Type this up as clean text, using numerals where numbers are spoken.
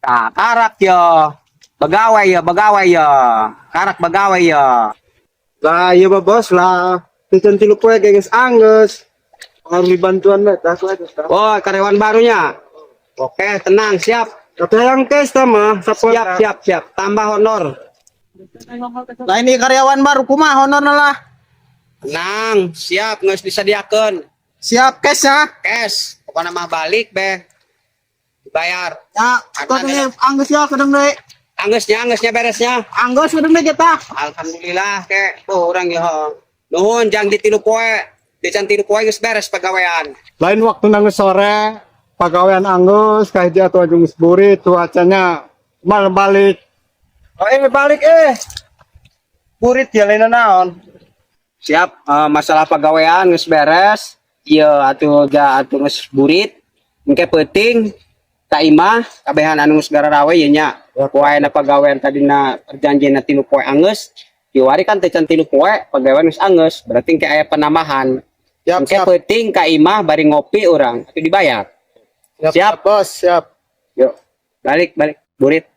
Tah, karak yo. Pegawai ya, pegawai ya. Karak pegawai ya. Lah iya bah, bos lah. Teu 3 poe geus anggeus. Harus dibantuan lah, tas lah, tas. Oh, karyawan barunya. Oke, tenang, siap. Tapi yang cash mah, sapoe. Siap, siap, siap. Tambah honor. Lah, ini karyawan baru, kumaha honorna lah? Tenang, siap, geus disadiakeun. Siap cash ya. Cash, pokoknya mah balik be. Dibayar. Ya, kau nih anggeus ya kadang deui. Anggeusnya, anggeusnya beresnya. Anggeus kadang deui kita. Alhamdulillah ke. Oh, urang ya. Nuhun jang di 3 poe. Di can 3 poe geus beres pagawean. Lain waktu nangis sore, pagawean anggeus, kahiji atuh geus burit cuacanya mal balik. Oh, eh balik eh. Burit ya lain naon. Siap, masalah pagawean geus beres. Iya atuh ja atuh geus burit. Engke peuting ka imah kabehan anu geus gararawe ieu nya. Poe na pagawean tadina perjanjian 3 poe anggeus. Kiwari kan teh can 3 poe pagawean geus anggeus. Berarti engke aya penambahan. Siap, Engke siap. peuting ka imah bari ngopi urang atuh dibayar. Siap, Siap. Bos, siap. Yuk, balik balik burit.